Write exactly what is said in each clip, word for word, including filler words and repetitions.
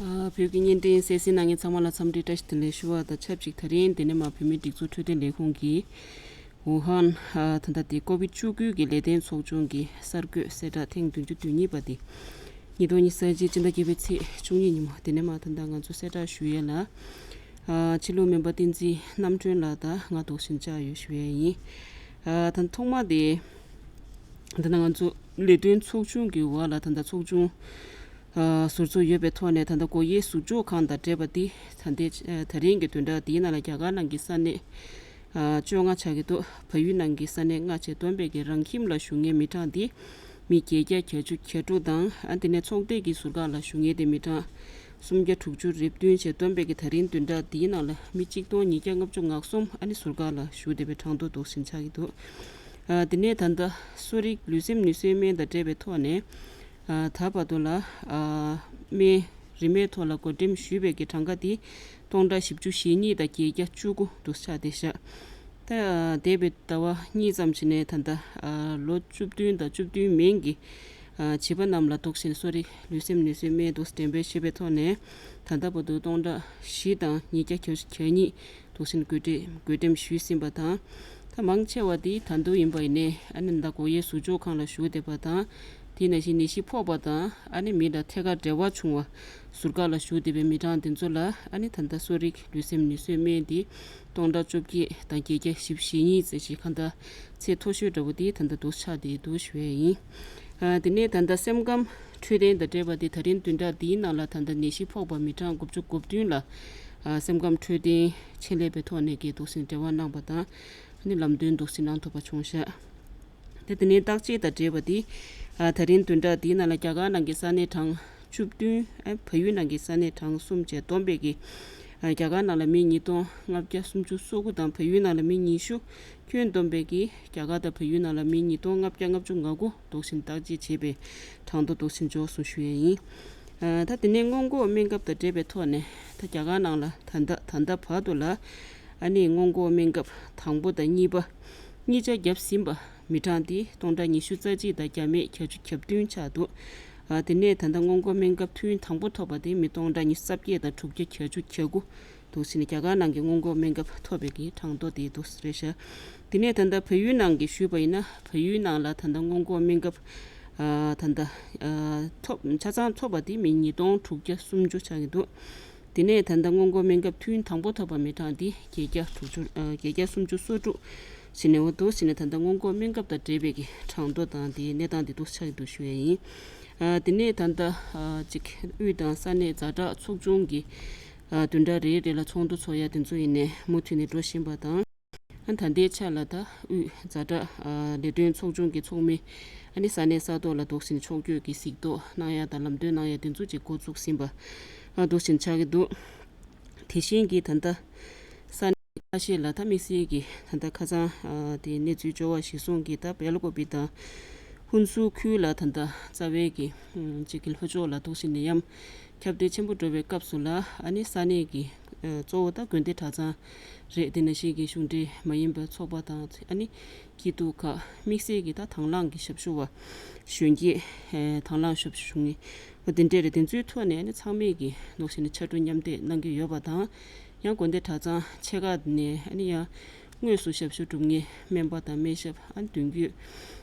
ཨ། བོད་ཀྱི་བརྙན་འཕྲིན་གསན་གཟིགས་གནང་མཁན་ཚང་མ་ལ་འཚམས་འདྲི་བཀྲ་ཤིས་བདེ་ལེགས་ཞུ་བ་དང་ཆབས་ཅིག་དེ་རིང་འདི་ནས་མར་བོད་མིའི་སྒྲིག་འཛུགས་འཕྲོད་བསྟེན་ལས་ཁུངས་ཀྱིས་ཝུ་ཧན། ཨ། ད་ལྟ་དེ་ཀོ་བིད་བཅུ་དགུ་གི་ལས་དོན་ཚོགས་ཆུང་གི་གསར་འགོད་གསལ་བསྒྲགས་ཐེངས་བདུན་ཅུ་དོན་གཉིས་པ་དེ་ཉིས་སྟོང་ཉི་ཤུ་རྩ་གཅིག་སྤྱི་ཟླ་བརྒྱད་པའི་ཚེས་བཅུ་གཉིས་ཉིན་མོ་འདི་ནས་མར་ད་ལྟ་ང་ཚོ་གསལ་བསྒྲགས་ཞུ་ཡས་ལ། ཨ། ཕྱི་ལུགས་སྨན་པ་བསྟན་འཛིན་རྣམ་གྲོན་ལགས་དང་ང་འདུག་སེ་བཅར་ཡོད་ཞུ་ཡས་ཡིན། ཨ། ད་ཐོག་མ་དེ། ད་ལྟ་ང་ཚོ་ལས་དོན་ཚོགས་ཆུང་གི་འོག་ལ་ད་ལྟ་ཚོགས་ཆུང་། ཨ། ཟུར་ཚོགས་ཡོད་པའི་ཐོག་ནས་ད་ལྟ་སྒོ་དབྱེ་ཟུར་འཇོག་ཁང་དང་འབྲེལ་བ་འདི་ད་ལྟའི་ཨ། ད་རིང་གི་བདུན་ཕྲག་འདིའི་ནང་ལ་རྒྱ་གར་ནང་གི་ས་གནས། ཨ། བཅོ་ལྔ་ཆགས་ཀྱི་འདུག་བལ་ཡུལ་ནང་གི་ས་གནས་ལྔ་བཅས་བསྡོམས་པའི་གི་རང་ཁྱིམ་ལ་བཞུགས་མཁན་མི་གྲངས་འདི་མི་བརྒྱད་བརྒྱ་གྱ་བཅུ་གྱ་དྲུག་དང་། ཨ། དེ་ནས་ཚོགས་སྡེ་གི་ཟུར་ཁག་ལ་བཞུགས་མཁན་དེ་མི་གྲངས་སུམ་བརྒྱ་དྲུག་ཅུ་རེ་བདུན་བཅས་བསྡོམས་པའི་གི་ད་རིང་བདུན་ཕྲག་འདིའི་ནང་ལ་མི་གཅིག་སྟོང་ཉིས་བརྒྱ་ལྔ་བཅུ་ང་གསུམ་ཨ་ནི་ཟུར་ཁག་ལ་བཞུགས་བསྡད་པའི་གྲངས་ཐོ་འདུག་སེ་ཆགས་ཀྱི་འདུག་ཨ། དེ་ནས་ད་ལྟ་གསོ་རིག་ལུས་སེམས་ནུས་གསོའི་སྨན་དང་འབྲེལ་བའི་ཐོག་ནས། ཨ། ད་བར་དུ་ལ། ཨ། སྨན་རིན་མེད་ཐོག་ལ་བགོ་འགྲེམས་ཞུས་པའི་གི་གྲངས་ཀ་དེ་སྟོང་ཕྲག་བཞི་བཅུ་ཞེ་གཉིས་དང་བརྒྱད་བརྒྱ་བཅུ་དགུ་འདུག་ཆགས་བསྡད་ཤག་ད་འདས་པའི་ཟླ་བ་གཉིས་ཙམ་ཞིག་ནས་ད་ལྟ། ཨ། ལོ་བཅུ་བདུན་དང་བཅུ་བདུན་མན་གྱི། ཨ། བྱིས་པ་རྣམས་ལ་འདུག་སེ་གསོ་རིག་ལུས་སེམས་ནུས་གསོའི་སྨན་འདུག་སེ་འགྲེམས་སྤེལ་བྱས་པའི་ཐོག་ནས་ད་ལྟ་བར་དུ་སྟོང་ཕྲག་བཞི་དང་ཉིས་བརྒྱ་གྱ་གཉིས་འདུག་སེ་བགོ་འགྲེམས་བགོ་འགྲེམས་ཞུས་ཟིན་པ་དང་། ད་མང་ཆེ་བ་དེ་ད་དུང་ཡིན་པ་ཡིན་ནའི་ཨ་ནི་ད་སྒོ་དབྱེ་ཟུར་འཇོག་ཁང་ལ་བཞུགས་བསྡད་པ་དང་། དེ་ནང་བཞིན་ནད་གཞི་ཕོག་པ་དང་ཨ་ནི་མི་ལ་ཐད་ཀར་འབྲེལ་བ་བྱུང་བ་ཟུར་བཀག་ལ་བཞུགས་བསྡད་པའི་མི་གྲངས་དེ་ཚོ་ལ་ཨ་ནི་ད་ལྟ་གསོ་རིག་ལུས་སེམས་ནུས་གསོའི་སྨན་དེ་སྟོང་ཕྲག་བཅོ་བརྒྱད་དང་བརྒྱད་བརྒྱ་བཞི་བཅུ་ཞེ་གཉིས་ཙམ་ཞིག་གང་ལྟར་ཚད་མཐོ་ཤོས་འདྲ་བོ་དེ་ད་ལྟ་འདུག་ཆགས་བསྡད་འདུག་ཞུ་ཡས་ཡིན། ཨ། དེ་ནས་ད་ལྟ་སེམས་ཁམས་འཕྲོད་བསྟེན་དང་འབྲེལ་བ་དེ་ད་རིང་བདུན་ཕྲག་འདིའི་ནང་ལ་ད་ལྟ་ནད་གཞི་ཕོག་པ་མི་གྲངས་དགུ་བཅུ་གོ་བདུན་ལ། ཨ། སེམས་ཁམས་འཕྲོད་བསྟེན་ཆེད་ལས་པའི་ཐོག་ནས་ཀྱི་འདུག་སེ་འབྲེལ་བ་གནང་པ་དང་། ཨ་ནི་ལམ་སྟོན་འདུག་སེ་གནང་ཐུབ་པ་བྱུང་ཤག་དེ་དེ་ནས་བརྟག་དཔྱད་དང་འབྲེལ་བ་དེ། ཨ། ད་རིང་བདུན་ཕྲག་འདིའི་ནང་ལ་རྒྱ་གར་ནང་གི་ས་གནས་གྲངས་བཅུ་བདུན། ཨ། བལ་ཡུལ་ནང་གི་ས་གནས་གྲངས་གསུམ་བཅས་བསྡོམས་པས་ཀྱི། ཨ། རྒྱ་གར་ནང་ལ་མི་ཉིས་སྟོང་ལྔ་བརྒྱ་སུམ་ཅུ་སོ་དགུ་དང་བལ་ཡུལ་ནང་ལ་མི་ཉི་ཤུ། ཁྱོན་བསྡོམས་པས་ཀྱི་རྒྱ་གར་དང་བལ་ཡུལ་ནང་ལ་མི་ཉིས་སྟོང་ལྔ་བརྒྱ་ལྔ་བཅུ་ང་དགུ་འདུག་སེ་བརྟག་དཔྱད་བྱས་པའི་གྲངས་ཐོ་འདུག་སེ་འབྱོར་སོང་ཞུ་ཡས་ཡིན། ཨ། ད་དེ་ནས་སྔོན་འགོག་སྨན་ཁབ་དང་འབྲེལ་བའི་ཐོག་ནས་ད་རྒྱ་གར་ནང་ལ་ད་ལྟ་ད་ལྟ་བར་དུ་ལ་ཨ་ནི་སྔོན་འགོག་སྨན་ཁབ་དང་པོ་དང་གཉིས་པ་གཉིས་ཆ་བརྒྱབ་ཟིན་པ་མི་གྲངས་དེ་སྟོང་ཕྲག་ཉི་ཤུ་རྩ་གཅིག་དང་བརྒྱ་མེད་བརྒྱད་ཅུ་གྱ་བདུན་ཆགས་འདུག་ཨ། དེ་ནས་ད་ལྟ་སྔོན་འགོག་སྨན་ཁབ་ཐུན་དང་པོ་ཐོབ་པ་དེ་མི་སྟོང་ཕྲག་ཉི་ཤུ་རྩ་བརྒྱད་དང་དྲུག་བརྒྱ་གྱ་བཅུ་གྱ་དགུ་འདུག་སེ་ནས་རྒྱ་གར་ནང་གི་སྔོན་འགོག་སྨན་ཁབ་ཐོབ་པའི་གི་གྲངས་ཐོ་དེ་འདུག་སེ་རེད་ཤག་དེ་ནས་ད་ལྟ་བལ་ཡུལ་ནང་གི་ཞུས་པ་ཡིན་ན་བལ་ཡུལ་ནང་ལ་ད་ལྟ་སྔོན་འགོག་སྨན་ཁབ། ཨ། ད་ལྟ། ཨ། ཐོབ་ཆ་ཚང་ཐོབ་པ་དེ་མི་ཉིས་སྟོང་དྲུག་བརྒྱ་སུམ་ཅུ་ཆགས་ཀྱི་འདུག་དེ་ནས་ད་ལྟ་སྔོན་འགོག་སྨན་ཁབ་ཐུན་དང་པོ་ཐོབ་པ་མི་གྲངས་དེ་བརྒྱད་བརྒྱ་དྲུག་ཅུ། ཨ། བརྒྱད་བརྒྱ་སུམ་ཅུ་སོ་དྲུག་ཟིན་ནས་འོ་འདུག་ཟིན་ནས་ད་ལྟ་སྔོན་འགོག་སྨན་ཁབ་དང་འབྲེལ་བའི་གི་གྲངས་ཐོ་དང་དེའི་གནས་སྟངས་དེ་འདུག་ཆགས་ཀྱི་འདུག་ཞུ་ཡས་ཡིན། ཨ། དེ་ནས་ད་ལྟ། ཨ། ཅིག་དབུས་དང་ས་གནས་ཛ་དྲག་ཚོགས་ཆུང་གི། ཨ། བདུན་ཕྲག་རེ་རེ་ལ་ཚོགས་འདུ་ཚོགས་ཡ་དེ་ཚོ་ཡིན་ནས་མུ་མཐུད་ནས་འགྲོ་བཞིན་པ་དང་། ཨ། ད་ལྟའི་ཆ་ལ་ད་དབུས་ཛ་དྲག་ཨ། ལས་དོན་ཚོགས་ཆུང་གི་ཚོགས་མི་ཨ་ནི་ས་གནས་ས་ཐོག་ལ་འདུག་སེ་ཕྱོགས་བསྐྱོད་ཀྱི་གཟིགས་རྟོག་གནང་ཡ་དང་ལམ་སྟོན་གནང་ཡ་དེ་ཚོ་ཅིག་འགོ་བཙུགས་ཟིན་པ་ཨ། འདུག་སེ་ཆགས་ཀྱི་འདུག་དེ་བཞིན་གྱི་ད་ལྟ་ས་གནས་ཁ་ཤས་ལ་ད་དམིགས་བསལ་གྱི་ད་ལྟ་ཁ་སང་ཨ། དེ་གནས་ཚུལ་འབྱོར་བ་གཞིར་བཟུང་གིས་ད་སྦེལ་ཀོབ་པི་དང་ཧུན་སུར་ཁུལ་ལ་ད་ལྟ་རྩ་བའི་གི་ཅིག་གི་ལྷོ་ཕྱོགས་ལ་འདུག་སེ་ནད་ཡམས་ཁྱབ་གདལ་ཆེན་པོ་འགྲོ་བའི་སྐབས་སུ་ལ་ཨ་ནི་ས་གནས་ཀྱི་ཨ། གཙོ་བོ་ད་དགོན་སྡེ་གྲྭ་ཚང་རེད། དེ་ནང་བཞིན་གྱི་གཞུང་འབྲེལ་མ་ཡིན་པའི་ཚོགས་པ་དང་ཨ་ནི་སྐྱིད་སྡུག་ཁག་དམིགས་བསལ་གྱི་ད་དང་བླངས་ཀྱི་ཞབས་ཞུ་བ་གཞོན་སྐྱེས་ཨ། དང་བླངས་ཞབས་ཞུ་ཞུ་མཁན་འོ་དེ་འདྲས་རེད། དེ་ཚོའི་ཐོག་ནས་ཨ་ནི་ཚང་མས་ཀྱི་འདུག་སེ་ནས་ཕྱར་གྲུ་མཉམ་འདེགས་གནང་གི་ཡོད་པ་དང་། ཡང་དགོན་སྡེ་གྲྭ་ཚང་ཆེ་ཁག་ནས་ཨ་ནི་ཡང་དངོས་སུ་ཞབས་ཞུ་སྒྲུབ་མཁན་སྨན་པ་དང་སྨན་ཞབས་ཨ་ནི་མདུན་སྐྱོད་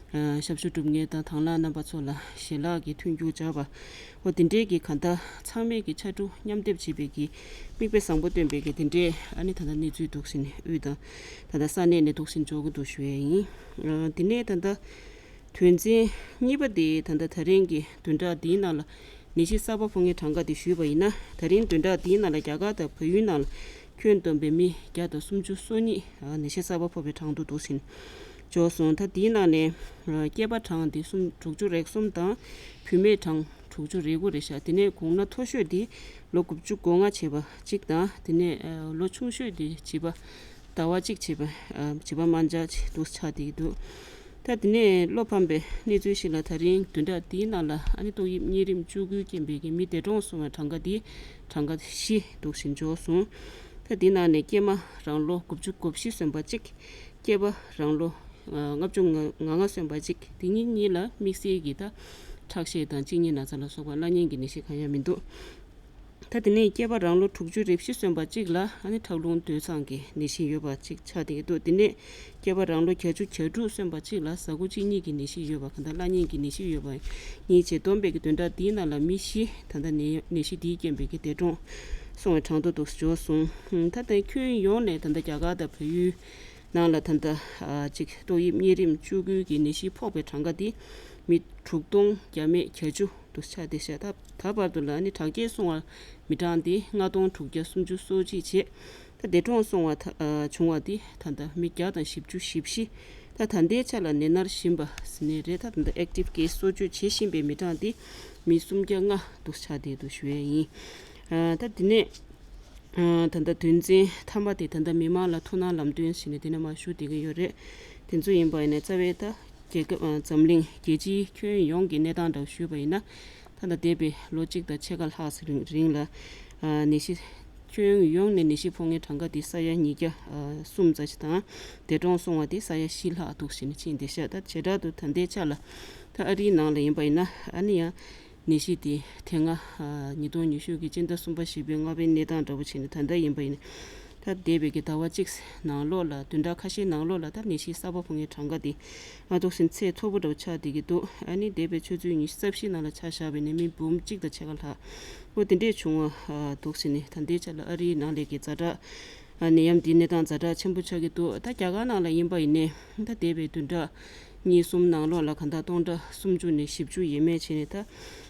ཨ། ཞབས་ཞུ་སྒྲུབ་མཁན་དང་དང་བླངས་རྣམ་པ་ཚོ་ལ་ཞལ་ལག་གི་མཐུན་འགྱུར་སྦྱར་བ། འོ་དེ་འདྲའི་གི་གང་ལྟར་ཚང་མས་ཀྱི་ཕྱར་གྲུ་མཉམ་འདེགས་བྱེད་པའི་གི་མིག་དཔེ་བཟང་པོ་སྟོན་པའི་གི་དེ་འདྲའི་ཨ་ནི་ད་ལྟ་གནས་ཚུལ་འདུག་སེ་ནས་དབུས་དང་ད་ལྟ་ས་གནས་ནས་འདུག་སེ་འབྱོར་གྱི་འདུག་ཞུ་ཡས་ཡིན། ཨ། དེ་ནས་ད་ལྟ་དོན་ཚན་གཉིས་པ་དེ་ད་ལྟ་ད་རིང་གི་བདུན་ཕྲག་འདིའི་ནང་ལ་ནད་གཞི་གསར་པ་ཕོག་མཁན་གྲངས་ཀ་དེ་ཞུས་པ་ཡིན་ན། ད་རིང་བདུན་ཕྲག་འདིའི་ནང་ལ་རྒྱ་གར་དང་བལ་ཡུལ་ནང་ལ་ཁྱོན་བསྡོམས་པའི་མི་བརྒྱ་དང་སུམ་ཅུ་སོ་གཉིས་ཨ། ནད་གཞི་གསར་པ་ཕོག་པའི་གྲངས་ཐོ་འདུག་སེ་འབྱོར་སོང་། ད་དེའི་ནང་ནས་ཨ། སྐྱེས་པ་གྲངས་དེ་གསུམ་དྲུག་ཅུ་རེ་གསུམ་དང་བུད་མེད་གྲངས་དྲུག་ཅུ་རེ་དགུ་རེད་ཤག་དེ་ནས་གོང་ན་མཐོ་ཤོས་དེ་ལོ་དགུ་བཅུ་གོ་ལྔ་བྱས་པ་གཅིག་དང་། དེ་ནས་ཨ། ལོ་ཆུང་ཤོས་དེ་བྱིས་པ་ཟླ་བ་གཅིག་བྱས་པ་ཨ། བྱིས་པ་དམར་འབྱར་ཅིག་འདུག་ཆགས་བསྡད་ཀྱི་འདུག་ད་དེ་ནས་བློ་ཕམ་པའི་གནས་ཚུལ་ཞིག་ལ། ད་རིང་བདུན་ཕྲག་འདིའི་ནང་ལ་ཨ་ནི་ཏོག་དབྱིབས་གཉན་རིམས་བཅུ་དགུའི་རྐྱེན་པས་ཀྱི་མི་འདས་གྲོངས་སོང་བའི་གྲངས་ཀ་འདི་གྲངས་ཀ་བཞི་འདུག་སེ་འབྱོར་སོང་། ད་འདི་ནང་ནས་སྐྱེས་མ་རང་ལོ་དགུ་བཅུ་གོ་བཞི་སོན་པ་གཅིག་སྐྱེས་པ་རང་ལོ་ལྔ་བཅུ་ང་ལྔ་སོན་པ་གཅིག་དེ་གཉིས་གཉིས་ལ་དམིགས་བསལ་གྱི་ད་ཁྲག་ཤེད་དང་གཅིན་སྙི་ན་ཚ་ལ་སོགས་པ་བླ་གཉན་གྱི་ནད་གཞི་གང་ཡང་མི་འདུག་ད་དེ་ནས་སྐྱེས་པ་རང་ལོ་དྲུག་ཅུ་རེ་བཞི་སོན་པ་གཅིག་ལ་ཨ་ནི་ཁྲག་རླུང་སྟོད་འཚངས་ཀྱི་ནད་གཞི་ཡོད་པ་གཅིག་ཆགས་བསྡད་ཀྱི་འདུག་དེ་ནས་སྐྱེས་པ་རང་ལོ་བརྒྱད་ཅུ་གྱ་དྲུག་སོན་པ་གཅིག་ལ་ཟ་ཁུ་གཅིན་སྙི་གི་ནད་གཞི་ཡོད་པ། གང་ལྟར་གླ་རྙིང་གི་ནད་གཞི་ཡོད་པ་གཉིས་བྱས་བསྡོམས་པའི་གི་བདུན་ཕྲག་འདིའི་ནང་ལ་མི་བཞི་ད་ལྟ་ནད་ནད་གཞི་འདིའི་རྐྱེན་པས་ཀྱི་འདས་གྲོངས་སོང་བའི་གྲངས་ཐོ་འདུག་སེ་འབྱོར་སོང་། ད་ལྟ་ཁྱོན་ཡོངས་ནས་ད་ལྟ་རྒྱ་གར་དང་བལ་ཡུལ་ནང་ལ་ད་ལྟ་ཨ་གཅིག་ཏོག་དབྱིབས་གཉན་རིམས་བཅུ་དགུ་གི་ནད་གཞི་ཕོག་པའི་གྲངས་ཀ་དེ་མི་དྲུག་སྟོང་བརྒྱ་མེད་གྱ་བཅུ་འདུག་ཆགས་བསྡད་ཤག་ད་ད་བར་དུ་ལ་ཨ་ནི་དྲག་སྐྱེད་སོང་བ་མི་གྲངས་དེ་ལྔ་སྟོང་དྲུག་བརྒྱ་སུམ་ཅུ་སོ་གཅིག་བྱས། ད་འདས་གྲོངས་སོང་བ་ད་ཨ་བྱུང་བ་དེ་ད་ལྟ་མི་བརྒྱ་དང་བཞི་བཅུ་ཞེ་བཞི། ད་ད་ལྟའི་ཆ་ལ་ནད་མནར་བཞིན་པ་ཟེར་ནས་རེད། ད་ད་ལྟ་ཨེག་ཊིབ་ཀེ་སི་གསོ་བཅོས་བྱེད་བཞིན་པའི་མི་གྲངས་དེ་མི་སུམ་བརྒྱ་ལྔ་འདུག་ཆགས་བསྡད་འདུག་ཞུ་ཡས་ཡིན། ཨ་ད་དེ་ནས་ཨ་ད་ལྟ་དོན་ཚན་མཐའ་མ་དེ་ད་ལྟ་མི་མང་ལ་ཐུགས་སྣང་ལམ་སྟོན་ཟེར་ནས་དེ་ནས་མར་ཞུ་བསྡད་ཀྱི་ཡོད་རེད། དེ་ཚོ་ཡིན་པ་ཡིན་ན་རྩ་བའི་ད་རྒྱལ་ཁབ་ཨ་འཛམ་གླིང་རྒྱལ་སྤྱིའི་ཁྱོན་ཡོངས་ཀྱི་གནས་སྟངས་འདྲ་བོ་ཞུས་པ་ཡིན་ན། ད་ལྟ་འདས་པའི་ལོ་གཅིག་དང་ཕྱེད་ཀ་ལྷག་ཙམ་རིང་ལ་ཨ་ནད་གཞི་ཁྱོན་ཡོངས་ནས་ནད་གཞི་ཕོག་མཁན་གྲངས་ཀ་དེ་ས་ཡ་ཉིས་བརྒྱ་ཨ་གསུམ་ཙམ་ཞིག་དང་། འདས་གྲོངས་སོང་བ་དེ་ས་ཡ་བཞི་ལྷག་འདུག་ཟེར་ནས་ཕྱིན་བསྡད་ཤག་ད་བྱེ་བྲག་ཏུ་ད་ལྟའི་ཆ་ལ་ད་ཨ་རིའི་ནང་ལ་ཡིན་པ་ཡིན་ན་ཨ་ནི་ཡང་ནད་གཞི་དེ་དེ་སྔ་ཨ་ཉིས་སྟོང་ཉི་ཤུ་གི་སྤྱི་ཟླ་གསུམ་པ་བཞི་པའི་ལྔ་པའི་གནས་སྟངས་འདྲ་བོ་བྱས་ནས་ད་ལྟ་ཡིན་པ་ཡིན་ན། ད་འདས་པའི་གི་ཟླ་བ་གཅིག་ནང་ལོགས་ལ་བདུན་ཕྲག་ཁ་ཤས་ནང་ལོགས་ལ་ད་ནད་གཞི་གསར་པ་ཕོག་མཁན་གྲངས་ཀ་དེ་ང་འདུག་སེ་ཚད་མཐོ་པོ་འདྲ་བོ་ཆགས་བསྡད་ཀྱི་འདུག་ཨ་ནི་འདས་པའི་ཆུ་ཚོད་ཉི་ཤུ་རྩ་བཞི་ནང་ལ་ཆ་བཞག་པ་ཡིན་ན་མི་འབུམ་གཅིག་དང་ཕྱེད་ཀ་ལྷག་པོ་དེ་འདྲས་བྱུང་བ་འདུག་སེ་ནས་ད་ལྟའི་ཆ་ལ་ཨ་རིའི་ནང་ལ་གི་ཛ་དྲག་ནད་ཡམས་འདིའི་གནས་སྟངས་ཛ་དྲག་ཆེན་པོ་ཆགས་ཀྱི་འདུག་ད་རྒྱ་གར་ནང་ལ་ཡིན་པ་ཡིན་ནའི་ད་འདས་པའི་བདུན་ཕྲག་གཉིས་གསུམ་ནང་ལོགས་ལ་གང་ལྟར་སྟོང་ཕྲག་སུམ་ཅུ་ནས་བཞི་བཅུ་ཡས་མས་བྱས་ནས་ད་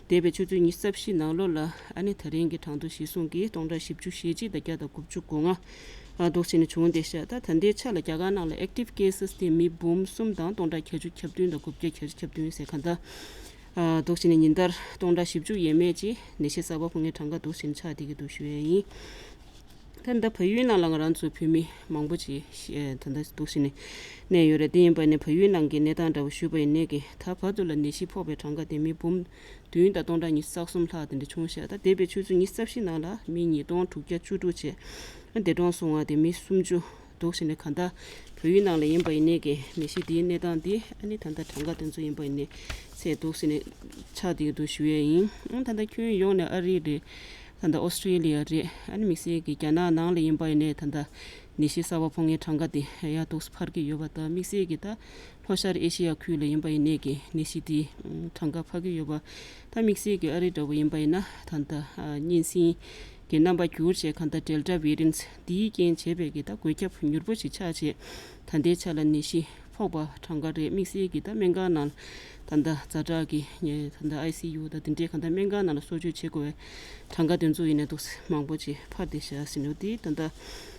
འདས་པའི་ཆུ་ཚོད་ཉི་ཤུ་རྩ་བཞི་ནང་ལོགས་ལ་ཨ་ནི་ད་རིང་གི་གྲངས་ཐོ་གཞིར་བཟུང་གིས་སྟོང་ཕྲག་བཞི་བཅུ་ཞེ་གཅིག་དང་བརྒྱ་དང་དགུ་བཅུ་གོ་ལྔ་ཨ་འདུག་བྱས་ནས་བྱུང་བསྡད་ཤག་ད་ད་ལྟའི་ཆ་ལ་རྒྱ་གར་ནང་ལ་ཨེག་ཊིབ་ཀེ་སི་དེ་མི་འབུམ་གསུམ་དང་སྟོང་ཕྲག་བརྒྱད་ཅུ་གྱ་བདུན་དང་དགུ་བརྒྱ་གྱ་བདུན་ཟེར་གང་ལྟར་ཨ་འདུག་བྱས་ནས་ཉིན་ལྟར་སྟོང་ཕྲག་བཞི་བཅུ་ཡས་མས་ཀྱི་ནད་གཞི་གསར་པ་ཕོག་མཁན་གྲངས་ཀ་འདུག་བྱས་ནས་ཆགས་བསྡད་ཀྱི་འདུག་ཞུ་ཡས་ཡིན། ད་ལྟ་བལ་ཡུལ་ནང་ལ་ང་རང་ཚོ་བོད་མི་མང་པོ་ཅིག་ཤི་ད་ལྟ་འདུག་སེ་ནས་གནས་ཡོད་རེད། དེ་ཡིན་པ་ནས་བལ་ཡུལ་ནང་གི་གནས་སྟངས་འདྲ་བོ་ཞུས་པ་ཡིན་ནའི་གི་ད་བར་དུ་ལ་ནད་གཞི་ཕོག་པའི་གྲངས་ཀ་དེ་མི་འབུམ་བདུན་དང་སྟོང་ཕྲག་ཉི་ཤུ་རྩ་གསུམ་ལྷག་དེ་འདྲ་བྱུང་ཤག་ད་འདས་པའི་ཆུ་ཚོད་ཉི་ཤུ་རྩ་བཞི་ནང་ལ་མི་ཉིས་སྟོང་དྲུག་བརྒྱ་བཅུ་དྲུག་བྱས། འདས་གྲོངས་སོང་བ་དེ་མི་སུམ་ཅུ་འདུག་སེ་ནས་གང་ལྟར་བལ་ཡུལ་ནང་ལ་ཡིན་པ་ཡིན་ནའི་གི་ནད་གཞི་དེའི་གནས་སྟངས་དེ་ཨ་ནི་ད་ལྟ་གྲངས་ཀ་དེ་ཚོ་ཡིན་པ་ཡིན་ནའི་ཚད་འདུག་སེ་ནས་ཆགས་བསྡད་ཀྱི་འདུག་ཞུ་ཡས་ཡིན། ཨང་ད་ལྟ་ཁྱོན་ཡོངས་ནས་ཨ་རི་རེད། ད་ལྟ་ཨོ་སི་ཀྲི་ལི་ཡ་རེད། ཨ་ནི་དམིགས་བསལ་གྱི་རྒྱ་ནག་ནང་ལ་ཡིན་པ་ཡིན་ནའི་ད་ལྟ་ནད་གཞི་གསར་པ་ཕོག་མཁན་གྲངས་ཀ་དེ་ཡར་འདུག་སེ་འཕར་གྱི་ཡོད་པ་དང་། དམིགས་བསལ་གྱི་ད་ལྷོ་ཤར་ཨེ་ཤི་ཡ་ཁུལ་ལ་ཡིན་པ་ཡིན་ནའི་གི་ནད་གཞི་དེ་གྲངས་ཀ་འཕར་གྱི་ཡོད་པ། ད་དམིགས་བསལ་གྱི་ཨ་རི་འདྲ་བོ་ཡིན་པ་ཡིན་ན་ད་ལྟ་ཨ་གཉན་སྲིན་གྱི་རྣམ་པ་འགྱུར་བྱས་གང་ལྟར་ཌེལ་ཊ་ཝེ་རི་ཡན་སི་འདིའི་རྐྱེན་བྱས་པའི་གི་ད་འགོས་ཁྱབ་མྱུར་པོ་ཞིག་ཆགས་བྱས་ད་ལྟའི་ཆ་ལ་ནད་གཞི་ཕོག་པ་གྲངས་ཀ་རེད། དམིགས་བསལ་གྱི་ད་སྨན་ཁང་ནང་ད་ལྟ་ཛ་དྲག་གི་ད་ལྟ་ཨའི་སི་ཡུ་དང་དེ་འདྲའི་གང་ལྟར་སྨན་ཁང་ནང་ལ་གསོ་བཅོས་བྱེད་དགོས་པའི་གྲངས་ཀ་དེ་ཚོ་ཡིན་ནའི་འདུག་མང་པོ་ཅིག་འཕར་བསྡད་ཤག་ཟེར་འདུག་དེ་ད་ལྟ་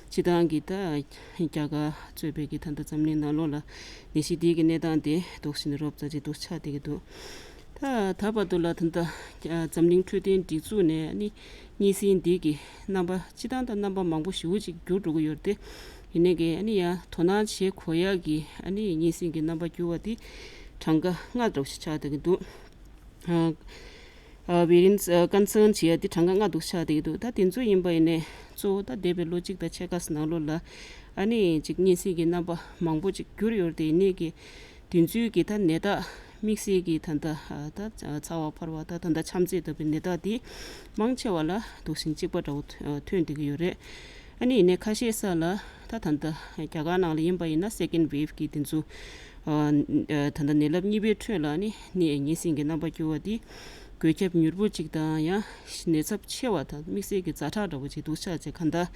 སྤྱི་བཏང་གི་ད་རྒྱ་གར་གཙོས་པའི་གི་ད་ལྟ་འཛམ་གླིང་ནང་ལོགས་ལ་ནད་གཞི་དེ་གི་གནས་སྟངས་དེ་འདུག་ཟེར་ནས་རོབ་ཙམ་ཅིག་འདུག་ཆགས་བསྡད་ཀྱི་འདུག་ད་ད་བར་དུ་ལ་ད་ལྟ་འཛམ་གླིང་འཕྲོད་བསྟེན་སྒྲིག་འཛུགས་ནས་ཨ་ནི་གཉན་སྲིན་འདི་གི་རྣམ་པ་སྤྱི་བཏང་དང་རྣམ་པ་མང་པོ་ཞེ་པོ་ཅིག་འགྱུར་འགྲོ་གི་ཡོད་རེད་དེ། ཡིན་ནའི་གི་ཨ་ནི་ཡང་དོ་སྣང་བྱེད་དགོས་ཡག་གི་ཨ་ནི་གཉན་སྲིན་གྱི་རྣམ་པ་འགྱུར་བ་དེ་གྲངས་ཀ་ལྔ་འདྲ་བོ་ཞིག་ཆགས་བསྡད་ཀྱི་འདུག་ཨ་ཨ་ཝེ་རི་ཡན་སི་ཨ་ཀོན་སརན་བྱེད་ཡག་དེ་གྲངས་ཀ་ལྔ་འདུག་ཆགས་བསྡད་ཀྱི་འདུག་ད་དེ་ཚོ་ཡིན་པ་ཡིན་ནའི་གཙོ་བོ་ད་འདས་པའི་ལོ་གཅིག་དང་ཕྱེད་ཀ་ཙམ་ནང་ལོགས་ལ་ཨ་ནི་ཅིག་གཉན་སྲིན་གྱི་རྣམ་པ་མང་པོ་ཅིག་འགྱུར་ཡོད་རེད་དེ། ཡིན་ནའི་གི་དེ་ཚོའི་གི་ད་ནད་རྟགས་དམིགས་བསལ་གྱི་ད་ལྟ་ཨ་ད་ཚ་བ་འཕར་བ་ད་ད་ལྟ་ཆམ་ཚད་ལྟ་བུའི་ནད་རྟགས་དེ་མང་ཆེ་བ་ལ་འདུག་སེ་གཅིག་པ་འདྲ་བོ་ཐོན་བསྡད་ཀྱི་ཡོད་རེད། ཨ་ནི་ཡིན་ནའི་ཁ་ཤས་ས་ལ་ད་ད་ལྟ་རྒྱ་གར་ནང་ལ་ཡིན་པ་ཡིན་ན་སེ་ཀེན་ཌི་ཝེབ་ཀྱི་དེ་ཚོ་ཨ་ད་ལྟ་ནད་རླབས་གཉིས་པའི་ཁྲོད་ལ་ནི་ནད་གཉན་སྲིན་གྱི་རྣམ་པ་འགྱུར་བ་དེ་འགོས་ཁྱབ་མྱུར་པོ་གཅིག་དང་ཡང་ནད་ཚབས་ཆེ་བ་དང་དམིགས་བསལ་གྱི་ཛ་དྲག་འདྲ་བོ་ཅིག་འདུག་ཆགས་བྱས་གང་ལྟར་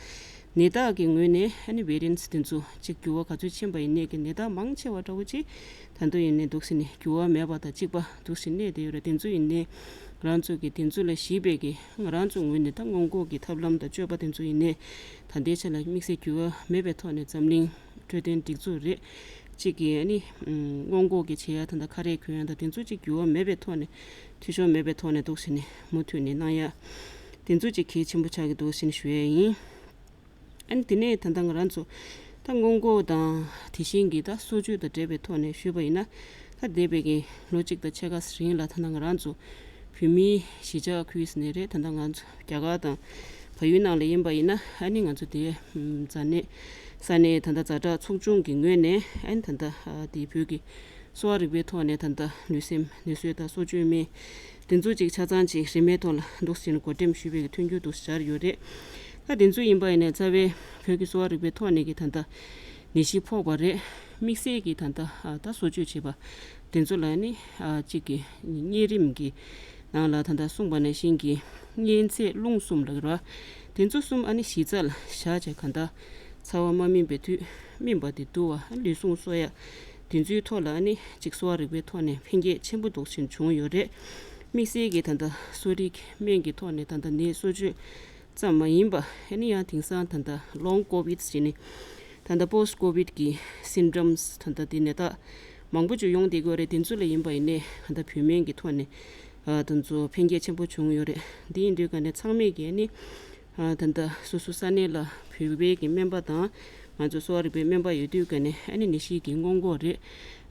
ནད་རྟགས་ཀྱི་ངོས་ནས་ཨ་ནི་ཝེ་རི་ཡན་སི་དེ་ཚོ་གཅིག་འགྱུར་བ་ག་ཚོད་ཕྱིན་པ་ཡིན་ནའི་གི་ནད་རྟགས་མང་ཆེ་བ་འདྲ་བོ་ཅིག་ད་དུང་ཡིན་ནའི་འདུག་སེ་ནི་འགྱུར་བ་མེད་པ་དང་གཅིག་པ་འདུག་སེ་གནས་བསྡད་ཡོད་རེད། དེ་ཚོ་ཡིན་ནའི་ང་རང་ཚོ་གི་དེ་ཚོ་ལ་གཞིགས་པའི་གི་ང་རང་ཚོ་ངོས་ནས་ད་སྔོན་འགོག་གི་ཐབས་ལམ་དང་སྤྱོད་པ་དེ་ཚོ་ཡིན་ནའི་ད་ལྟའི་ཆ་ལ་དམིགས་བསལ་འགྱུར་བ་མེད་པའི་ཐོག་ནས་འཛམ་གླིང་འཕྲོད་བསྟེན་སྒྲིག་འཛུགས་རེད། གཅིག་གིས་ཨ་ནི་སྔོན་འགོག་གི་བྱེད་ཡ་ད་ལྟ་ཁ་རས་གོན་ཡ་དང་དེ་ཚོ་གཅིག་འགྱུར་བ་མེད་པའི་ཐོག་ནས་འཐུས་ཤོར་མེད་པའི་ཐོག་ནས་འདུག་སེ་ནི་མུ་མཐུད་ནས་གནང་ཡ་དེ་ཚོ་གཅིག་གལ་ཆེན་པོ་ཆགས་ཀྱི་འདུག་སེ་ནི་ཞུ་ཡ་ཡིན། ཨ་ནི་དེ་ནས་ད་ལྟ་ང་རང་ཚོ་ད་སྔོན་འགོག་དང་དེ་བཞིན་གྱི་ད་གསོ་བཅོས་དང་འབྲེལ་བའི་ཐོག་ནས་ཞུས་པ་ཡིན་ན། ད་འདས་པའི་གི་ལོ་གཅིག་དང་ཕྱེད་ཀ་རིང་ལ་ད་ལྟ་ང་རང་ཚོ་བོད་མིའི་གཞིས་ཆགས་ཁུལ་ཟེར་ནས་རེད། ད་ལྟ་ང་ཚོ་རྒྱ་གར་དང་བལ་ཡུལ་ནང་ལ་ཡིན་པ་ཡིན་ན་ཨ་ནི་ང་ཚོ་དེ་ས་གནས་ས་གནས་ད་ལྟ་ཛ་དྲག་ཚོགས་ཆུང་གི་ངོས་ནས་ཨ་ནི་ད་ལྟ་དེ་བོད་ཀྱི་ གསོ་བ་རིག་པའི་ཐོག་ནས་ད་ལྟ་ལུས་སེམས་ནད་གསོ་དང་གསོ་བཅོས་སྨན་དེ་ཚོ་ཅིག་ཆ་ཚང་ཅིག་རིན་མེད་ཐོག་ལ་འདུག་ཟིན་བགོ་འགྲེམས་ཞུས་པའི་མཐུན་འགྱུར་འདུག་སྦྱར་ཡོད་རེད། ད་དེ་ཚོ་ཡིན་པ་ཡིན་ནའི་རྩ་བའི་བོད་ཀྱི་གསོ་བ་རིག་པའི་ཐོག་ནས་ཀྱི་ད་ལྟ་ནད་གཞི་ཕོག་པ་རེད། དམིགས་བསལ་གྱི་ད་ལྟ་ཨ་ད་གསོ་བཅོས་བྱེད་པ་དེ་ཚོ་ལ་ནི་ཨ་གཅིག་གི་གཉན་རིམས་ཀྱི་ནང་ལ་ད་ལྟ་གསུངས་པ་ནང་བཞིན་གྱི་གཉན་ཚད་རླུང་གསུམ་ལ་ར། དེ་ཚོ་གསུམ་ཨ་ནི་གཞི་རྩ་ལ་བཞག་བྱས་གང་ལྟར་ཚ་བ་མ་སྨིན་པའི་དུས་སྨིན་པ་དེ་འདུ་བ་ལུས་ཟུངས་གསོ་ཡ་དེ་ཚོའི་ཐོག་ལ་ཨ་ནི་གཅིག་གསོ་བ་རིག་པའི་ཐོག་ནས་འཕེལ་རྒྱས་ཆེན་པོ་འདུག་ཕྱིན་བྱུང་ཡོད་རེད། དམིགས་བསལ་གྱི་ད་ལྟ་གསོ་རིག་སྨན་གྱི་ཐོག་ནས་ད་ལྟ་ནད་གསོ་བཅོས་ཙམ་མ་ཡིན་པ་ཨ་ནི་ཡང་དེང་སང་ད་ལྟ་long covid ཟེར་ནས་ད་ལྟ་post covid གི་symptoms ད་ལྟ་དེ་ནད་རྟགས་མང་པོ་ཅིག་ཡོང་བསྡད་ཀྱི་ཡོད་རེད། དེ་ཚོ་ལ་ཡིན་པ་ཡིན་ནའི་ད་ལྟ་བོད་སྨན་གྱི་ཐོག་ནས་ཨ་དེ་ཚོ་འཕེལ་རྒྱས་ཆེན་པོ་བྱུང་ཡོད་རེད། འདི་ཡིན་དུས་ག་ནས་ཚང་མས་ཀྱི་ཨ་ནི་ཨ་ད་ལྟ་སོ་སོ་ས་གནས་ལ་བོད་པའི་གི་སྨན་པ་དང་ང་ཚོ་གསོ་བ་རིག་པའི་སྨན་པ་ཡོད་དུས་ག་ནས་ཨ་ནི་ནད་གཞི་གི་སྔོན་འགོག་རེད།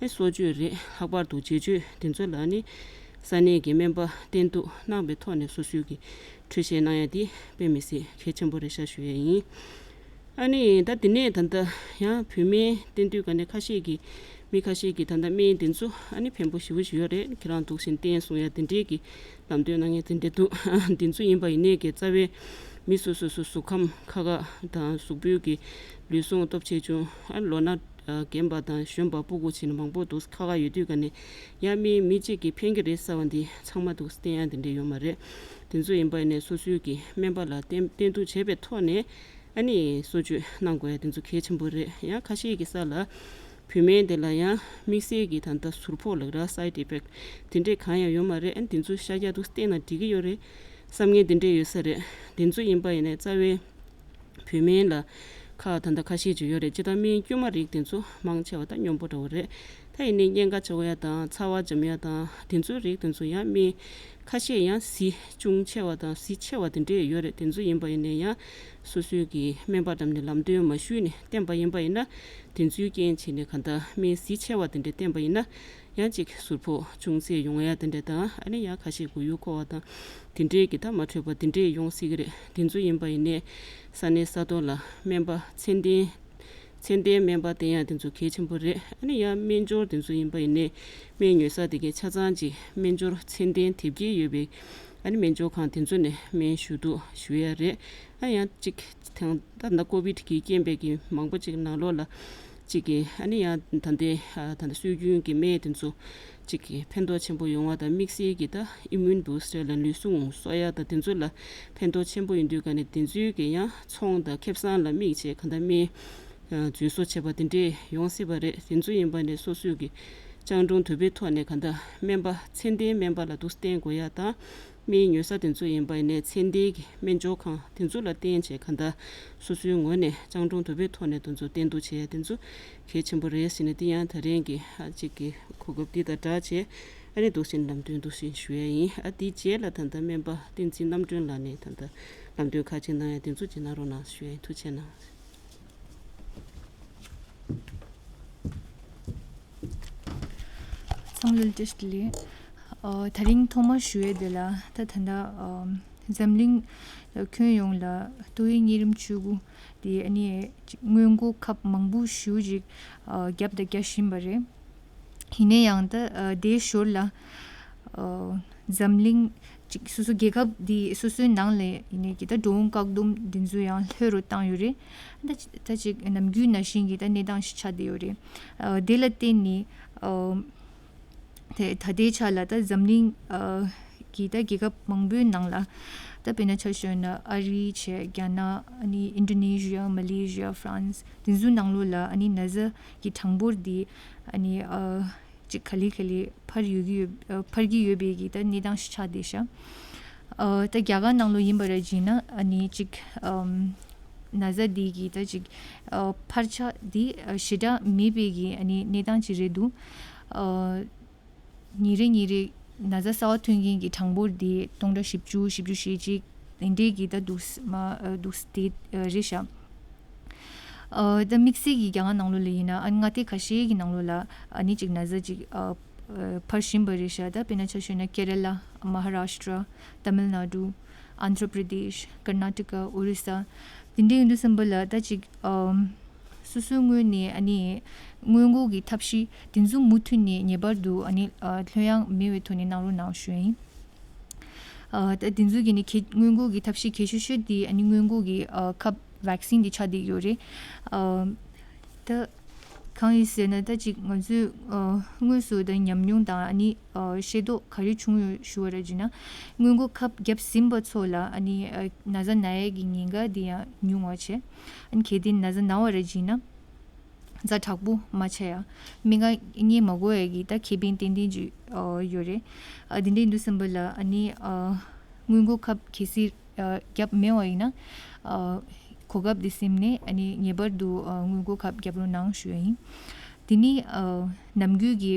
ཨ་གསོ་བཅོས་རེད། ལྷག་པར་དུ་འབྱེད་བཅོས་དེ་ཚོ་ལ་ཨ་ནི་ས་གནས་ཀྱི་སྨན་པ་བསྟེན་གཏུག་གནང་བའི་ཐོག་ནས་སོ་སོའི་གི་འཕྲོད་བཞེས་གནང་ཡ་དེ་དཔེ་མི་སྲིད་གལ་ཆེན་པོ་རེད་ཤག་ཞུ་ཡ་ཡིན། ཨ་ནི་ད་དེ་ནས་ད་ལྟ་ཡང་བོད་སྨན་བསྟེན་དུས་ག་ནས་ཁ་ཤས་ཀྱིས་མི་ཁ་ཤས་ཀྱིས་ད་ལྟ་སྨན་དེ་ཚོ་ཨ་ནི་ཕན་པོ་ཞེ་པོ་ཞིག་ཡོད་རེད། ཁྱེད་རང་འདུག་བཞིན་བསྟེན་གསུང་ཡ་དེ་འདྲས་ཀྱི་ལམ་སྟོན་གནང་ཡ་དེ་འདྲས་འདུག་དེ་ཚོ་ཡིན་པ་ཡིན་ནའི་གི་རྩ་བའི་མི་སོ་སོ་སོ་གཟུགས་ཁམས་ཁག་ཁག་དང་གཟུགས་པོའི་གི་ལུས་ཟུངས་སྟོབས་ཆེ་ཆུང་ཨ་ལོ་ན་རྒན་པ་དང་གཞོན་པ་སྤུ་གུ་བྱས་ནས་མང་པོ་འདུག་ཁག་ཁག་ཡོད་དུས་ག་ནས་ཡང་མི་མི་གཅིག་གིས་ཕན་གྱི་རེད་ཟེར་བ་འདི་ཚང་མ་འདུག་བསྟེན་ཡ་དེ་འདྲས་ཡོད་མ་རེད། དེ་ཚོ་ཡིན་པ་ཡིན་ནའི་སོ་སོའི་གི་སྨན་པ་ལ་བསྟེན་བསྟེན་གཏུག་བྱས་པའི་ཐོག་ནས་ཨ་ནི་གསོ་བཅོས་གནང་དགོས་ཡ་དེ་ཚོ་གལ་ཆེན་པོ་རེད། ཡང་ཁ་ཤས་ཀྱི་ས་ལ་བོད་སྨན་དེ་ལ་ཡང་དམིགས་བསལ་གྱི་ད་ལྟ་ཟུར་ཕོག་ལབ་ར་side effect དེ་འདྲས་གང་ཡང་ཡོད་མ་རེད། ཨ་ནི་དེ་ཚོ་ཤ་རྒྱགས་འདུག་བསྟེན་ན་འགྲིག་གི་ཡོད་རེད་བསམ་མཁན་དེ་འདྲས་ཡོད་ས་རེད། དེ་ཚོ་ཡིན་པ་ཡིན་ནའི་རྩ་བའི་བོད་སྨན་ལ་ཁག་ད་ལྟ་ཁ་ཤས་ཅིག་ཡོད་རེད། སྤྱིར་བཏང་སྨན་དཀྱུས་མ་རིགས་དེ་ཚོ་མང་ཆེ་བ་ད་སྙོམས་པོ་འདྲ་བོ་རེད། ད་ཡིན་ནའི་གཉན་ཁ་བྱ་བ་ཡ་དང་ཚ་བ་འཇམ་ཡ་དང་དེ་ཚོའི་རིགས་དེ་ཚོ་ཡང་སྨན་ཁ་ཤས་ཡང་གཟི་ཅུང་ཆེ་བ་དང་གཟི་ཆེ་བ་དེ་འདྲས་ཡོད་རེད། དེ་ཚོ་ཡིན་པ་ཡིན་ནའི་ཡང་སོ་སོའི་གི་སྨན་པ་འགྲམ་ནས་ལམ་སྟོན་མ་ཞུས་ནས་བསྟེན་པ་ཡིན་པ་ཡིན་ན་དེ་ཚོའི་རྐྱེན་བྱས་ནས་གང་ལྟར་སྨན་གཟི་ཆེ་བ་དེ་འདྲས་བསྟེན་པ་ཡིན་ན། ཡང་ཅིག་ཟུར་ཕོག་ཅུང་ཟད་ཡོང་ཡ་དེ་འདྲ་དང་ཨ་ནི་ཡང་ཁ་ཤས་མགོ་ཡུ་འཁོར་བ་དང་དེ་འདྲའི་གི་ད་མ་འཕྲོད་པ་དེ་འདྲས་ཡོང་སྲིད་གི་རེད། དེ་ཚོ་ཡིན་པ་ཡིན་ནའི་ས་གནས་ས་ཐོག་ལ་སྨན་པ་ཚད་ལྡན་ཚད་ལྡན་སྨན་པ་བསྟེན་ཡ་དེ་ཚོ་གལ་ཆེན་པོ་རེད། ཨ་ནི་ཡང་སྨན་སྦྱོར་དེ་ཚོ་ཡིན་པ་ཡིན་ནའི་སྨན་ཉོ་ས་དེ་གའི་ཆ་ཚང་ཅིག་སྨན་སྦྱོར་ཚད་ལྡན་དེབ་སྐྱེལ་ཡོད་པའི་ཨ་ནི་སྨན་སྦྱོར་ཁང་དེ་ཚོ་ནས་སྨན་ཞུ་གཏུག་ཞུ་ཡ་རེད། ཨ་ཡང་ཅིག་ཐེངས་ད་ལྟ་ཀོ་བིད་ཀྱི་རྐྱེན་པས་ཀྱི་མང་པོ་ཅིག་ནང་ལོགས་ལ་ཅིག་གི་ཨ་ནི་ཡང་ད་ལྟའི་ཨ་ད་ལྟ་སྲོལ་རྒྱུན་གྱི་སྨན་དེ་ཚོ་ཅིག་གི་ཕན་ཐོགས་ཆེན་པོ་ཡོང་བ་དང་དམིགས་བསལ་གྱི་ད་ཨི་མུན་བུ་སི་ཊར་ལ་ལུས་ཟུངས་གསོ་ཡ་དང་དེ་ཚོ་ལ་ཕན་ཐོགས་ཆེན་པོ་ཡིན་དུས་ག་ནས་དེ་ཚོའི་གི་ཡང་ཚོང་དང་ཁེ་བཟང་ལ་དམིགས་བྱས་གང་ལྟར་སྨན་ཨ་རྫུན་བཟོ་བྱས་པ་དེ་འདྲས་ཡོང་སྲིད་པ་རེད། དེ་ཚོ་ཡིན་པ་ནས་སོ་སོའི་གི་སྤྱང་གྲུང་དོད་པོའི་ཐོག་ནས་གང་ལྟར་སྨན་པ་ཚད་ལྡན་སྨན་པ་ལ་འདུག་བསྟེན་དགོས་ཡ་དང་། སྨན་ཉོ་ས་དེ་ཚོ་ཡིན་པ་ཡིན་ནའི་ཚད་ལྡན་གྱི་སྨན་སྦྱོར་ཁང་དེ་ཚོ་ལ་བརྟེན་བྱས་གང་ལྟར་སོ་སོའི་ངོས་ནས་སྤྱང་གྲུང་དོད་པོའི་ཐོག་ནས་དེ་ཚོ་བསྟེན་གཏུག་བྱེད་ཡ་དེ་ཚོ་གལ་ཆེན་པོ་རེད་ཟེར་ནས་དེ་ཡང་ད་རིང་གི་ཨ་གཅིག་གི་གོ་སྐབས་འདི་དང་སྦྲགས་བྱས་ཨ་ནི་འདུག་སེ་ལམ་སྟོན་འདུག་སེ་ཞུ་ཡ་ཡིན། ཨ་དེའི་རྗེས་ལ་ད་ལྟ་སྨན་པ་བསྟན་འཛིན་རྣམ་གྲོལ་ལགས་ནས་ད་ལྟ་ལམ་སྟོན་ཁག་ཅིག་གནང་ཡ་དེ་ཚོ་ཅིག་གནང་རོགས་གནང་ཞུ་ཡ་ཡིན། ཐུགས་རྗེ་གནང་། ཚང་མ་ལ་བཀྲ་ཤིས་བདེ་ལེགས། ཨ་ད་རིང་ཐོག་མར་ཞུ་ཡས་དེ་ལ་ད་ད་ལྟ་ཨ་འཛམ་གླིང་ལ་ཁྱོན་ཡོངས་ལ་ཏོག་དབྱིབས་གཉན་རིམས་བཅུ་དགུ་དེ་ཨ་ནི་ཅིག་སྔོན་འགོག་ཁབ་མང་པོ་ཞེ་པོ་ཅིག་ཨ་བརྒྱབ་དང་རྒྱག་བཞིན་པ་རེད། ཡིན་ན་ཡང་ད་ཨ་དེའི་ཞོར་ལ་ཨ་འཛམ་གླིང་ཅིག་སོ་སོ་རྒྱལ་ཁབ་དེ་སོ་སོའི་ནང་ལ་ཡིན་ནའི་གི་ད་འགྲོ་འོང་བཀག་སྡོམ་དེ་ཚོ་ཡང་ལྷོད་རུ་བཏང་ཡོད་རེད། ད་ཅི་ད་ཅིག་ནམ་རྒྱུན་ནང་བཞིན་གྱི་ད་གནས་སྟངས་ཤིག་ཆགས་བསྡད་ཡོད་རེད། ཨ་དེ་ལ་བརྟེན་ནས་ཨ་དེ་ད་ལྟའི་ཆ་ལ་ད་འཛམ་གླིང་ཨ་གི་ད་རྒྱལ་ཁབ་མང་པོའི་ནང་ལ་ད་དཔེར་ན་ཆ་བཞག་ན་ཨ་རི་བྱས་རྒྱ་ནག་ཨ་ནི་ཨིན་ཌོ་ནེ་ཤི་ཡ་མ་ལེ་ཤི་ཡ་ཧྥ་རན་སི་དེ་ཚོའི་ནང་ལོགས་ལ་ཨ་ནི་ན་ཚ་གི་གྲངས་འབོར་འདི་ཨ་ནི་ཨ་ཅིག་ག་ལེ་ག་ལེ་འཕར་ཡོད་ཀྱི་ཡོད་ཨ་འཕར་གྱི་ཡོད་པའི་གི་ད་གནས་སྟངས་ཤིག་ཆགས་བསྡད་ཤག་ཨ་ད་རྒྱ་གར་ནང་ལོགས་ཡིན་པ་ར་བྱས་ན་ཨ་ནི་ཅིག་ཨམ་ན་ཚ་འདི་གི་ད་ཅིག་ཨ་འཕར་ཆ་འདི་ཨ་ཞེ་དྲག་མེད་པའི་གི་ཨ་ནི་གནས་སྟངས་ཅིག་རེད་འདུག་ཨ་ཉིན་རེ་ཉིན་རེ་ན་ཚ་གསར་པ་ཐོན་མཁན་གྱི་གྲངས་འབོར་འདི་སྟོང་ཕྲག་བཞི་བཅུ་བཞི་བཅུ་ཞེ་གཅིག་དེ་འདྲའི་གི་ད་འདུག་མ་ཨ་འདུག་དེ་ཨ་རེད་ཤག་ཨ་ད་དམིགས་བསལ་གྱི་རྒྱ་གར་ནང་ལོགས་ལ་ཡིན་ན་ཨ་མངའ་སྡེ་ཁ་ཤས་ཀྱི་ནང་ལོགས་ལ་ཨ་ནི་ཅིག་ན་ཚ་ཅིག་ཨ་ཨ་འཕར་བཞིན་པ་རེད་ཤག་ད་དཔེར་ན་ཆ་བཞག་ན་ཀེ་ར་ལ། མ་ཧ་རཱ་ཤི་ཏྲ། ཏ་མིལ་ནཱ་ཌུ། ཨན་དྷྲ་པྲ་དེཤ། ཀར་ནཱ་ཊ་ཀ། ཨོ་རི་ས། དེ་འདྲའི་ཡིན་དུས་ཙམ་པ་ལ་ད་ཅིག་ཨམ་ སོ་སོའི་ངོས་ནས་ཨ་ནི་སྔོན་འགོག་གི་ཐབས་ཤེས་དེ་ཚོ་མུ་མཐུད་ནས་ངེས་པར་དུ་ཨ་ནི་ལྷོད་ཡངས་མེད་པའི་ཐོག་ནས་གནང་རོགས་གནང་ཞུ་ཡ་ཡིན། ཨ་ད་དེ་ཚོ་གི་ནི་གལ་སྔོན་འགོག་གི་ཐབས་ཤེས་གལ་ཆེ་ཤོས་དེ་ཨ་ནི་སྔོན་འགོག་གི་ཨ་ཁབ་vaccine དེ་ཆགས་བསྡད་ཡོད་རེད། ཨ་ད་གང་ཡིན་ཟེར་ན་ད་ཅིག་ང་ཚོས་ཨ་དངོས་སུ་ད་ཉམས་མྱོང་དང་ཨ་ནི་ཨ་ཤེས་རྟོགས་ག་རེ་བྱུང་ཡོད་ཞུ་བ་ར་བྱས་ན། སྔོན་འགོག་ཁབ་བརྒྱབ་ཟིན་པ་ཚོ་ལ་ཨ་ནི་ཨ་ན་ཚ་ན་ཡས་ཀྱི་ཉེན་ཁ་དེ་ཡང་ཉུང་བ་བྱས། ཨ་ནི་གལ་ཏེ་ན་ཚ་ན་བ་ར་བྱས་ན། ཛ་དྲག་པོ་མ་ཆགས་ཡ། སྨན་ཁང་རྙེད་མ་དགོས་ཡ་གི་ད་ཁེ་ཕན་ཏན་ཏན་ཅིག་ཨ་ཡོད་རེད། ཨ་དེ་འདྲ་ཡིན་དུས་ཙམ་པ་ལ་ཨ་ནི་ཨ་སྔོན་འགོག་ཁབ་གལ་སྲིད་ཨ་བརྒྱབ་མེད་པ་ཡིན་ན། ཨ་གོ་སྐབས་འདི་ཟིན་ནས་ཨ་ནི་ངེས་པར་དུ་ཨ་སྔོན་འགོག་ཁབ་བརྒྱབ་རོགས་གནང་ཞུ་ཡ་ཡིན། དེ་ནི་ཨ་ནམ་རྒྱུན་གྱི་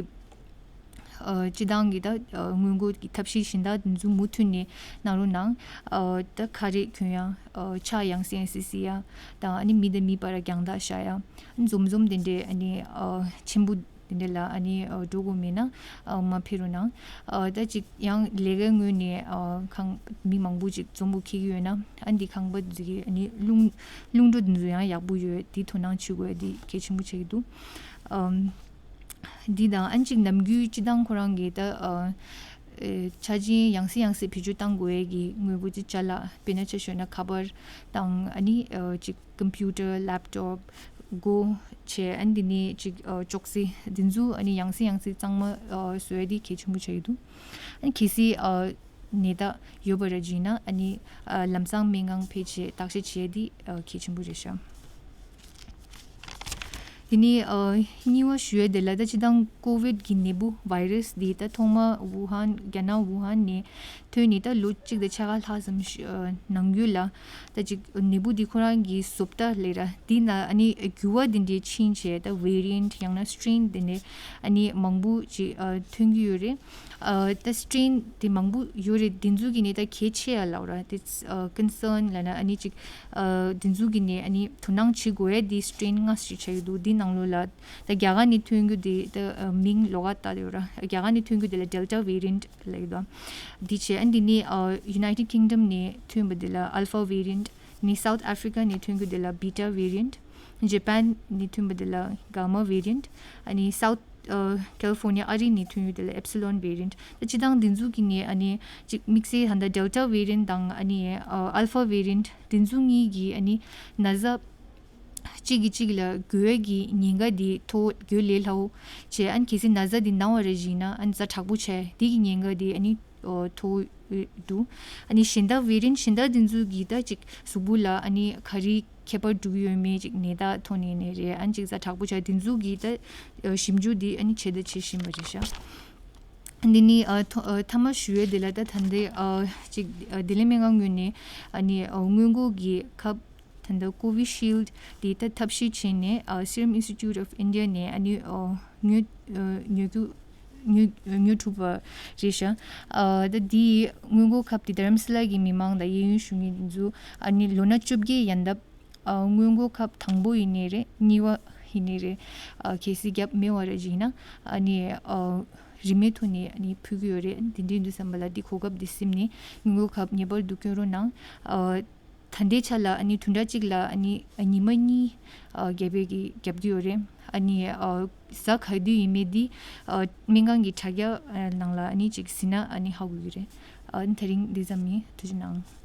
ཨ་སྤྱི་བཏང་གི་ད་ཨ་སྔོན་འགོག་གི་ཐབས་ཤེས་གཞན་དག་དེ་ཚོ་མུ་མཐུད་ནས་གནང་རོགས་གནང་། ཨ་ད་ཁ་རས་གྱོན་ཡ། ཨ་ཕྱག་ཡང་སེ་ཡང་སེ་བསིལ་ཡ་དང་ཨ་ནི་མི་དང་མི་བར་རྒྱང་ཐག་བཞག་ཡ། འཛོམས་འཛོམས་དེ་འདྲའི་ཨ་ནི་ཨ་ཆེན་པོ་དེ་འདྲ་ལ་ཨ་ནི་ཨ་འགྲོ་དགོས་མེད་ན་ཨ་མ་ཕེབས་རོགས་གནང་། ཨ་ད་ཅིག་ཡང་ལས་ཀའི་ངོས་ནས་ཨ་ཁང་མི་མང་པོ་ཅིག་འཛོམས་པོ་འཁེལ་གྱི་ཡོད་ན་ཨ་ནི་འདི་ཁང་པ་འཛུགས་ཀྱི་ཨ་ནི་རླུང་རླུང་འགྲོ་འདི་ཚོ་ཡང་ཡག་པོ་ཡོད། འདི་དོ་སྣང་བྱེད་དགོས་འདི་གལ་ཆེན་པོ་ཆགས་ཀྱི་འདུག་ཨམ། འདི་དང་ཨ་ནི་ཅིག་ནམ་རྒྱུན་སྤྱི་བཏང་ཁོ་རང་གི་ད་ཨ་ཨེ་ཆ་རྐྱེན་ཡང་སེ་ཡང་སེ་བེད་སྤྱོད་གཏང་དགོས་ཡས་ཀྱི་དངོས་པོ་ཅིག་ཅ་ལག་དཔེར་ན་ཆ་བཞག་ན་ཁ་པར་དང་ཨ་ནི་ཨ་ཅིག་computer laptop སྒོ་ཕྱེ་ཨ་ནི་འདི་ནས་ཅིག་ཨ་ཅོག་ཙེ་འདི་ཚོ་ཨ་ནི་ཡང་སེ་ཡང་སེ་གཙང་མ་ཨ་བཟོ་ཡས་འདི་གལ་ཆེན་པོ་ཆགས་ཀྱི་འདུག་ཨ་ནི་གལ་སྲིད་ཨ་ནད་རྟགས་ཡོད་པ་ར་བྱས་ན་ཨ་ནི་ཨ་ལམ་སང་སྨན་ཁང་ཕེབས་བྱས་བརྟག་དཔྱད་བྱེད་ཡས་འདི་ཨ་གལ་ཆེན་པོ་རེད་ཤག་དེ་ནས་ཨ་གཉིས་པ་ཞུ་ཡས་དེ་ལ་ད་སྤྱི་བཏང་ཀོ་ཝིད་ཀྱི་ནད་འབུ་virus འདི་ད་ཐོག་མ་ཝུ་ཧན་རྒྱ་ནག་ཝུ་ཧན་ནས་ཐོན་ནས་ད་ལོ་གཅིག་དང་ཕྱེད་ཀ་ལྷག་ཙམ་ཞིག་ཨ་ནང་ཡོད་ལ། ད་ཅིག་ནད་འབུ་འདི་ཁོ་རང་གི་བཟོ་ལྟ་ལས་ར་འདི་ན་ཨ་ནི་འགྱུར་བ་འདི་འདྲའི་ཕྱིན་བྱས་ད་variant ཡང་ན་strain འདི་འདྲའི་ཨ་ནི་མང་པོ་ཅིག་ཨ་ཐོན་གྱི་ཡོད་རེད། ཨ་ད་strain དེ་མང་པོ་ཡོད་རེད། དེ་ཚོ་གི་ནི་ད་གལ་ཆེ་ཡ་ལབ་ར་དེ་ཨ་concern ལབ་ན་ཨ་ནི་ཅིག་ཨ་དེ་ཚོ་གི་ནི་ཨ་ནི་དོ་སྣང་བྱེད་དགོས་ཡ་དེ་strain ལྔ་ཞིག་ཆགས་ཀྱི་འདུག་དེ་ནང་ལོགས་ལ་ད་རྒྱ་གར་ནས་ཐོན་རྒྱུ་དེ་ད་ཨ་མིང་ལོགས་ཀ་བཏགས་ཡོད་ར། རྒྱ་གར་ནས་ཐོན་རྒྱུ་དེ་ལ་Delta variant ལབ་ཀྱི་འདུག་དེ་བྱས་ཨ་འདི་ནི་ཨ་United Kingdom ནས་ཐོན་པ་དེ་ལ Alpha variant ནི་South Africa ནས་ཐོན་རྒྱུ་དེ་ལ Beta variant། ཇེ་པན་ནས་ཐོན་པ་དེ་ལ་Gamma variant། ཨ་ནི་South ཨ་California ཨ་རི་ནས་ཐོན་ཡོད་དེ་ལ Epsilon variant། ད་སྤྱི་བཏང་འདི་ཚོ་གི་ནི་ཨ་ནི་ཅིག་དམིགས་བསལ་ད་ལྟ་Delta variant དང་ཨ་ནི་ཨ་Alpha variant འདི་ཚོ་གཉིས་ཀྱི་ཨ་ནི་ན་ཚ་གཅིག་གིས་གཅིག་ལ་འགོས་ཀྱི་ཉེན་ཁ་འདི་མཐོ་འགོས་ལས་སླ་བོ་བྱས། ཨ་ནི་གལ་སྲིད་ན་ཚ་འདི་ན་བ་རེ་བཞིན་ན་ཨ་ནི་ཛ་དྲག་པོ་བྱས་འདི་གི་ཉེན་ཁ་འདི་ཨ་ནི་མཐོ་བོ་འདུག་ཨ་ནི་གཞན་དག་variant གཞན་དག་འདི་ཚོ་གི་ད་ཅིག་གཟུགས་པོ་ལ་ཨ་ནི་ག་རེ་ཁྱད་པར་འགྲོ་གི་ཡོད་མེད་ཅིག་ནད་རྟགས་ཐོན་ནས་ནས་རེད། ཨ་ནི་ཅིག་ཛ་དྲག་པོ་བྱས་འདི་ཚོ་གི་ད་ཞིབ་འཇུག་འདི་ཨ་ནི་བྱས་ད་བྱེད་བཞིན་པ་རེད་ཤག་འདི་ནི་ཨ་ཐོ་ཨ་མཐའ་མ་ཞུ་ཡས་འདི་ལ་ད་ད་འདི་ཨ་ཅིག་ཨ་བདེ་ལེགས་སྨན་ཁང་ངོས་ནས་ཨ་ནི་ཨ་སྔོན་འགོག་གི་ཁབ་ད་ལྟ་Covishield འདི་ད་ཐབས་ཤེས་བྱས་ནས་ཨ་Serum Institute of India ནས་ཨ་ནི་ཨ་ཉོ་ཨ་ཉོ་རྒྱུ་ཉོ་ཉོ་ཐུབ་པ་རེད་ཤག་ཨ་ད་འདི་སྔོན་འགོག་ཁབ་འདི་དྷ་རམ་ས་ལ་གི་མི་མང་དང་གཡས་གཡོན་བཞུགས་མཁན་འདི་ཚོ་ཨ་ནི་ལོ་ན་བཅོ་བརྒྱད་ཡན་འདབ་ཨ་སྔོན་འགོག་ཁབ་དང་པོ་ཡིན་ནའི་རེད། གཉིས་པ་ཡིན་ནའི་རེད། ཨ་གལ་སྲིད་བརྒྱབ་མེད་པ་རེད་ཅིག་ཡིན་ན་ཨ་ནི་ཨ་རིན་མེད་ཐོག་ནས་ཨ་ནི་ཕུལ་གྱི་ཡོད་རེད། དེ་འདྲ་ཡིན་དུས་ཙམ་པ་ལ་འདི་གོ་སྐབས་འདི་ཟིན་ནས་སྔོན་འགོག་ཁབ་ངེས་པར་དུ་སྐྱོན་རོགས་གནང་། ཨ་ད་ལྟའི་ཆ་ལ་ཨ་ནི་བདུན་ཕྲག་གཅིག་ལ་ཨ་ནི་ཉི་མ་གཉིས་ཨ་རྒྱབ་པའི་གི་རྒྱབ་ཀྱི་ཡོད་རེད། ཨ་ནི་ཨ་གཟའ་ག་དུས་ཡིན་མིན་འདི་ཨ་སྨན་ཁང་གི་དྲ་རྒྱ་ཨ་ནང་ལ་ཨ་ནི་ཅིག་ཟིན་ན་ཨ་ནི་ཧ་གོ་གི་རེད། ཨ་ནི་དེ་རིང་འདི་ཙམ་ཡིན། ཐུགས་རྗེ་གནང་།